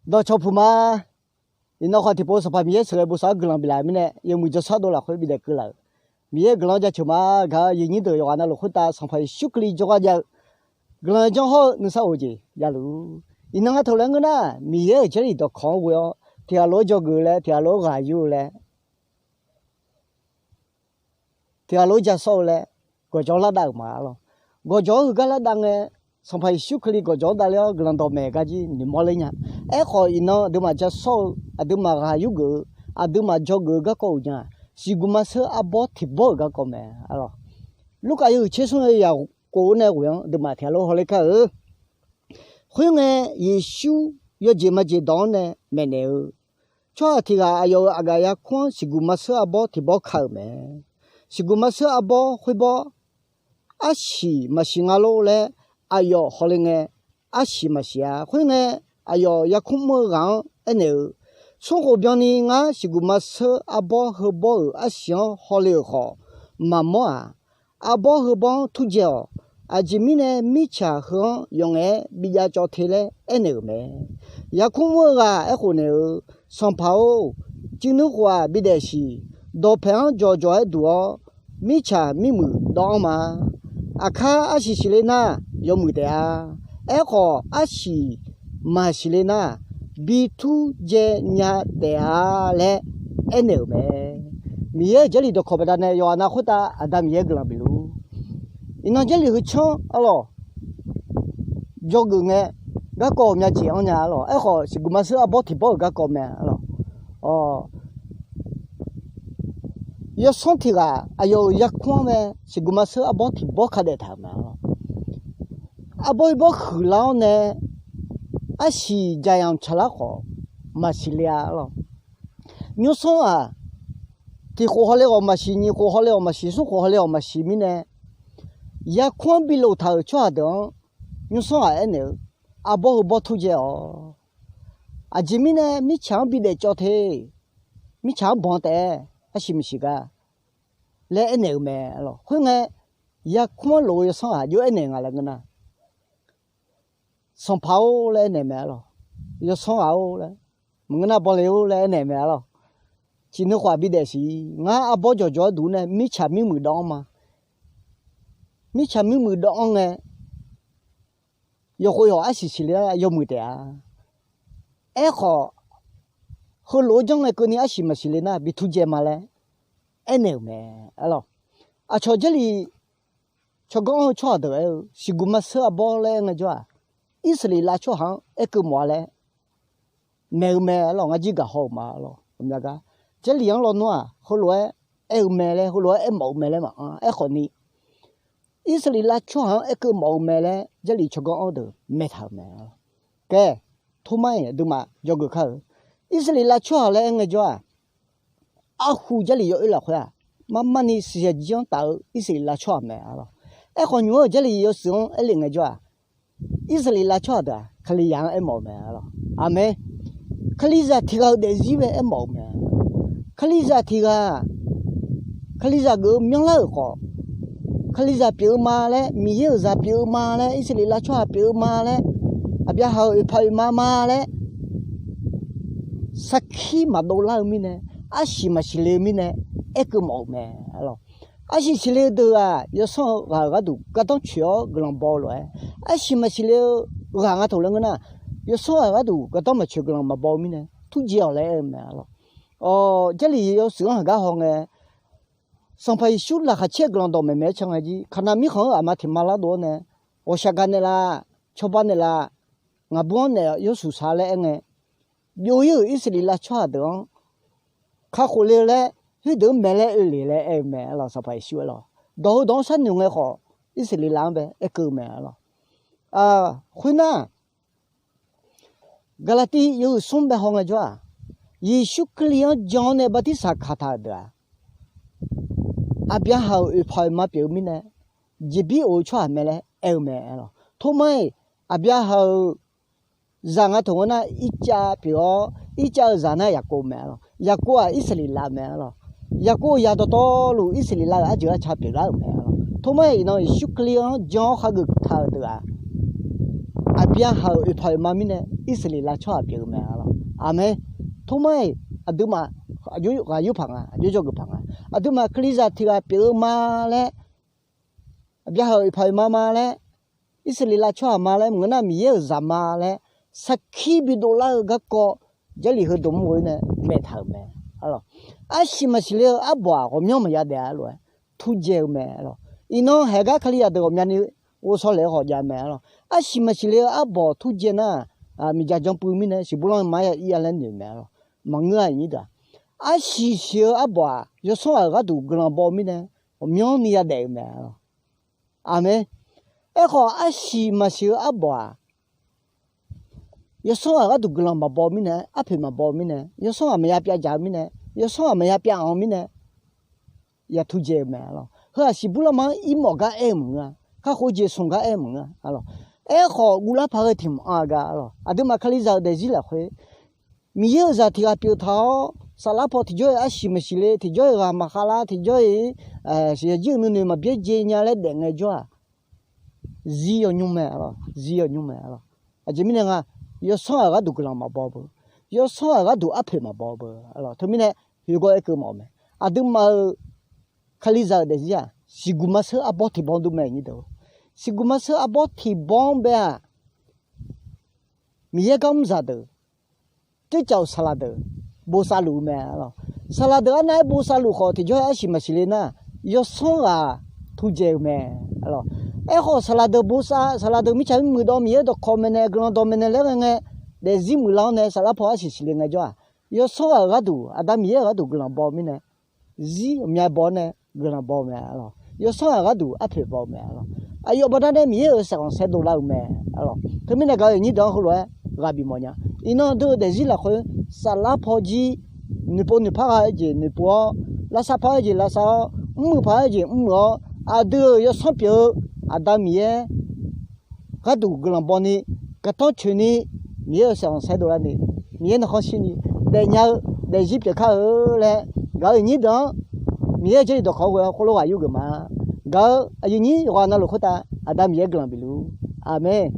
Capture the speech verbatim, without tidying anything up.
Dawqcawq puq ma. Iqnan khawf tiqpov Sanqpaq Miqyaer sheuqghae bosav-anr guiqlanq biflaf-euq mirnae, yawmuiq jawrshar dov lafkhoer bifdaef keuvlaf-euq Miqyaer-euq guiqlanq-anr jaceuq ma. Gaq-eu yawnyir deuq yawqghaq navluf khoertav Sanqpaq Yeqsur Kali jawrgar jav-eu guiqlanq janr hawr-eu nuisar of-eu jeq javluf. Iqnan ngar taq laer ngeur nar, Miqyaer-euq Jarlif dawqkawq-anr ghoe-awr tiqghaq lof-aer dzawgeuf-eu laer, tiqghaq lof-aer ghaq yur-eu laer, tiqghaq lof-aer ja sawr-eu laer gawqjawq-anr lar dav-euq ma lawq. Gawqjawq-anr heugar lar dav ngae, Sanqpaq Yeqsur Kali gawqjawq-anr davler-awr guiqlanq dawqmaeq gar jir noeqmawr ler nya. Aerkhawf, iqnan aqduimaf ja sawr-eu, aqduimaf ghaq yurgeuf-eu, aqduimaf dzawgeuf-eu garkawv uqnya, siqguq ma seur arbawr tiqbawr-euq garkawv mae lawq. Lurkaf yawhuiq tser smr-eu yaq khof-eu nae ghoe-anr aqduimaf tiqghaq lof hawler kar-eu. Khoerngae, Yeqsur yawjeq majeq dawq-anr nae maeqnaeq-eu, Tsawrhaq tiq ghaq aqyawf-euq aqgaf yarkmr-anr siqguq ma seur arbawr tiqbawr ka-euq mae. Siqguq ma seur arbawr khoerbawr arsiq maqsiq nga lor laer aqyawf hawle ngae, arsiq maqsiq-a. Khoerngae, aqyawf yarkmr mr-eu ghaq-anr aernaeq-eu, Smrkhof byanni ngar siqguq ma seur arbawr heubawr-euq arsiq-anr hawle-euq khawf, maqmawr-aq. Arbawr heubawr-anr turdzae-awq. Aqjeq mirnae mirtsaq heu-anr yawf ngaef-aer bi jav cawv te laer aernaeq-euq mae. Yarkmr mr-eu ghaq aerkhof naeq-eu, Sanqpaq-or, cuiv nuir khof-aq bidaef siq. Dawqpaeq-anr jawqjawq-aer duq-awr, mirtsaq mirmuiq dawv-anr ma. Aqkar arsiq siqle nar, yawmuiq taef-a. Aerkhawf, arsiq maqsiq le nar, bi turdzae nya taef-a laer aernaeq-euq mae. Miqyaer-euq Jarlif dawqkawq baqdanae yawqghaq nav khoertav Aqda Miqyaer guiqlanq bifluf. Iqnan Jarlif heu canr arlawq, dzawgeuf ngae, garkawv ghawqmya jeq-anr nya arlawq. Aerkhawf, siqguq ma seur arbawr tiqbawr-euq garkawv mae arlawq. Yawsanr tiq ghaq aqyawf-euq yarkmr-anr mae, siqguq ma seur arbawr tiqbawr ka daef taq-euq mae arlawq. Arbawr irbawr huiqlar-awr nae, arsiq jaqyamq tsaqlar khawf maqsiq le-a arlawq. Nymrsanr-aq, tiq khof hawle ghawq maqsiq, nyiq khof hawle ghawq maqsiq, smr khof hawle ghawq maqsiq mirnae, yarkmr-anr bilof taq-euq tsawrhaq deuq-anr, nymrsanr ghaq aernaeq-eu, Arbawr heubawr turdzae-awq. Aqjeq mirnae mirtsaq-anr bidaef cawv te. Mirtsaq-anr banq taef-aer arsiq maqsiq gar laer aernaeq-eu mae arlawq. Khoerngae, yarkmr-anr lof-eu yawsanr ghaq jov-aer aernaeq nga laer ngeur nar, Sanqpaq-or laer aernaeq mae arlawq. Yawsanr ghaq-or laer, maqngeur nar bawle-or laer aernaeq mae arlawq. Ciqnui khof-aq bidaef siq. Ngar arbawr jawqjawq-aer duq nae mirtsaq mirmuiq dawv-anr ma. Mirtsaq mirmuiq dawv-anr ngae, yawqkhov yawq arsiq siqle-a yawmuiq taef-a. Aerkhawf, heulof-aer janr ngae keuvni arsiq maqsiq le nar bi turdzae ma laer aernaeq-euq mae arlawq. Aqcawq Jarlif tsawrganr anr-eu tsawrhaq deuq aer-eu siqguq ma seur arbawr laer aer ngaejawr-aq, Irsaqleqlav tsawrhaq-anr aerkeuv mawf-a laer maeq-eu mae arlawq. Ngar jir gaq haw-euq ma arlawq. Ghawqmya gar Jarlif-anr lawnmr-aq heulof-aer aer-eu mae laer, heulof-aer aermawf-eu mae laer maqanr. Aerkhawfni, Irsaqleqlav tsawrhaq-anr aerkeuv mawf-eu mae laer Jarlif tsawrganr anr deuq maeqtaq-euq mae. Kae, Tormar-iq aqduimaf dzawgeuf kar-eu, Irsaqleqlav tsawrhaq laer aer ngaejawr-aq, arhu Jarlif yawoer lafkhoer-aq, marmarni siqsaq jir-anr taf-eu Irsaqleqlav tsawrhaq mae arlawq. Aerkhawf, nymq-anr-euq Jarlif yawshuif-anr aerle ngaejawr-aq, Irsaqleqlav tsawrhaq deuq-aq Kalizaq-anr aermawf-eu mae arlawq. Aqmeq. Kalizaq tiq ghaq-euq daefzir bae aermawf-eu mae. Kalizaq tiq ghaq, Kalizaq geuf-eu myanrlar-euq khawf, Kalizaq pyeuf-eu ma laer, Miqyaer-euq zaq pyeuf-eu ma laer, Irsaqleqlav tsawrhaq pyeuf-eu ma laer, Aqbyaqhaq-euq oeqpaq oeqma ma laer, sarkir maqdov lar-eu mirnae, arsiq maqsiq le-eu mirnae aerkeuv mawf-eu mae arlawq. Arsiq siqle-eu deuq-aq, yawsanr-eu ghaq-euq gharduq gardanr coeq-awr guiqlanq baw-eu lof-aer, arsiq maqsiq le-eu ghaq nga taq laer ngeur nar, yawsanr ghaq-euq gharduq gardanr maqcoeq guiqlanq maqbaw-eu mirnae turdzae-awq laer aer-eu mae arlawq. Jarlif yawshuif-anr haq gar haw ngae, Sanqpaq Yeqsur laqkhaq caer-eu guiqlanq dawqmaeq maeq-aer can ngae jir, Kaqnaq mirkhanq-anr aqma tiq ma lar dov-awr nae, ghawqshaq gaq naeqlaf, cawba naeqlaf, ngaqbur-anr naeq yawshuif saq laer aer ngae, byov-ir-euq Irsaqleqlav tsawrhaq deuq-anr kakhof le-eu laer, khoerdeuq-anr maeq laer oe le laer aer-eu mae arlawq. Sanqpaq Yeqsur aer lawq. Dawq heudawq-anr sharnoeq ngae khawf, Irsaqleqlav-anr bae aerkeuv-eu mae arlawq. Khoernar, Gaqlaqtiv yawhuiq smr bae haw ngaejawr-aq, Yeqsur Kali-anr jan-awr nae bartirsaq kaq taq-euq deuq-aq, Aqbyaqhaq-euq oeqpaq oeqma pyeuf-eu mirnae, jeqbir of-eu tsawrhaq mae laer aer-eu mae arlawq. Tormar-iq, Aqbyaqhaq-euq zaq nga taq ngeur nar, Irtsav pyeuf-awr, Irtsav-euq zaq nar Yaqkov mae arlawq. Yaqkov-aq Irsaqleqlav mae arlawq. Yaqkov-euq zaq dawqtawvluf Irsaqleqlav-euq arjeuq arca pyeuflar-euq mae arlawq. Tormar-iq iqnan Yeqsur Kali-anr jan-awr khageuf taq-euq deuq-aq, Aqbyaqhaq-euq oeqpaq oeqma mirnae Irsaqleqlav tsawrhaq pyeuf-eu mae, arlawq. Aqmeq. Tormar-iq aqduimaf ghaq yur paq nga, aqjox dzawgeuf paq nga. Aqduimaf Kalizaq tiq ghaq pyeuf-eu ma laer, aqbyaqhaq-euq oeqpaq oeqma ma laer, Irsaqleqlav tsawrhaq ma laer maqngeur nar, Miqyaer-euq zaq ma laer sarkir bidov lar-eu garkawv Jarlif heudeuq mr ghoe nae maeq taq-euq mae, arlawq. Arsiq maqsiq le-eu arbawq-aq ghawqmyanr maqya daef-a lof-aer turdzae-eu mae, arlawq. Iqnan haeq gar Kalizaq deuq ghawqmyani ghovshaw laeq-eu khawf jav mae, arlawq. Arsiq maqsiq le-eu arbawq turdzae nar, miqdzaq janpuiv mirnae siqbur lanr mar ya ir-a laer noeq mae, arlawq. Maqngeur-a, aqnyir deuq-aq. Arsiq siq-eu arbawq-aq yawsanr ghaq-euq gharduq guiqlanq baw-eu mirnae ghawqmyanrni ya daef-eu mae, arlawq. Aqmeq. Aerkhawf, arsiq maqsiq-eu arbawq-aq, yawsanr ghaq-euq gharduq guiqlanq maqbaw-eu mirnae, arpoeq maqbaw-eu mirnae, yawsanr ghaq maqya pyav dzaq-eu mirnae, yawsanr ghaq maqya pyav anq-eu mirnae, ya turdzae-eu mae, arlawq. Heu-aq siqbur lanr mar-anr irmawf gar aer-eu maqngeur-a. Kakhof jeq smq gar aer-eu maqngeur-a, arlawq. Aerkhawf, guvlar paq-eu tiq mq-anr-a gar, arlawq. Aqduimaf Kalizaq-euq daefzir lafkhoer Miqyaer-euq zaq tiq ghaq pyeuf taq-awr, saflar paw tiqjawr-iq arsiq maqsiq le, tiqjawr-iq ghaq maqkhav lar, tiqjawr-iq siqyaq jir-euq nuinoeq maqbyaerdzae nya laer daef ngaejawr-aq, zir yawnymr mae, arlawq. Zir yawnymr mae, arlawq. Aqjeq mirnae nga, yawsanr ghaq-euq gharduq guiqlanq maqbaw beu, yawsanr ghaq-euq gharduq arpoeq maqbaw beu, arlawq. Teumirnae, khoergawr aerkeuv mawf-eu mae. Aqduimaf-euq Kalizaq-euq daefzir-aq, siqguq marseur arbawr tiqbawr dur mae, aqnyir deuq. Siqguq marseur arbawr tiqbawr-anr bae-aq, Miqyaer gar mrzaq deuq, tsercaf-euq saqlaq deuq bosav luf-eu mae, arlawq. Saqlaq deuq arnav-aer bosav luf khawf, tiqjawr-iq arsiq maqsiq le nar, yawsanr ghaq turdzae-eu mae, arlawq. Aerkhawf, saqlaq deuq bosav, saqlaq deuq mirtsaq mirmuiq dawv, Miqyaer dawqkawq maeqnaeq, guiqlanq dawq maeqnaeq laer ghae ngae, daefzir muiqlar-awr nae saflar paw arsiq siq le ngaejawr-aq, yawsanr ghaq-euq gharduq, Aqda Miqyaer-euq gharduq guiqlanq baw-eu mirnae, zir ghawqmya baw-awr nae guiqlanq baw-eu mae, arlawq. Yawsanr ghaq-euq gharduq arpoeq baw-eu mae, arlawq. Aqyawf baqdanae Miqyaer-euq saeqkhanq saerdov lar-eu mae, arlawq. Teumirnae gaq-euq aqnyir deuq-anr heulof-aer ghaq bif mawf nya. Iqnan deuq-eu daefzir lafkhoer, saflar paw jir, noeqpov noeqpar gha-eu jeq noeqpov-awr, lavsav paq-aer jeq lavsav-awr, mrmuiq paq-aer jeq mrmuiq-awr, aqdui-euq yawsanr pyeuf-eu Aqda Miqyaer gharduq guiqlanq bawni, gartanr coeqni, Miqyaer-euq saeqkhanq saerdov larni, Miqyaer nuikhanr shirni daefnya-eu daefzir pyeuf kar-eu laer, gaq-euq aqnyir deuq-anr Miqyaer-euq Jarlif dawqkawq-anr ghoe-awr khoerlof ghaq yurgeuf ma. Gaq-euq aqyuif nyir yawqghaq navluf khoertav Aqda Miqyaer guiqlanq bif luf-ur. Aqmeq.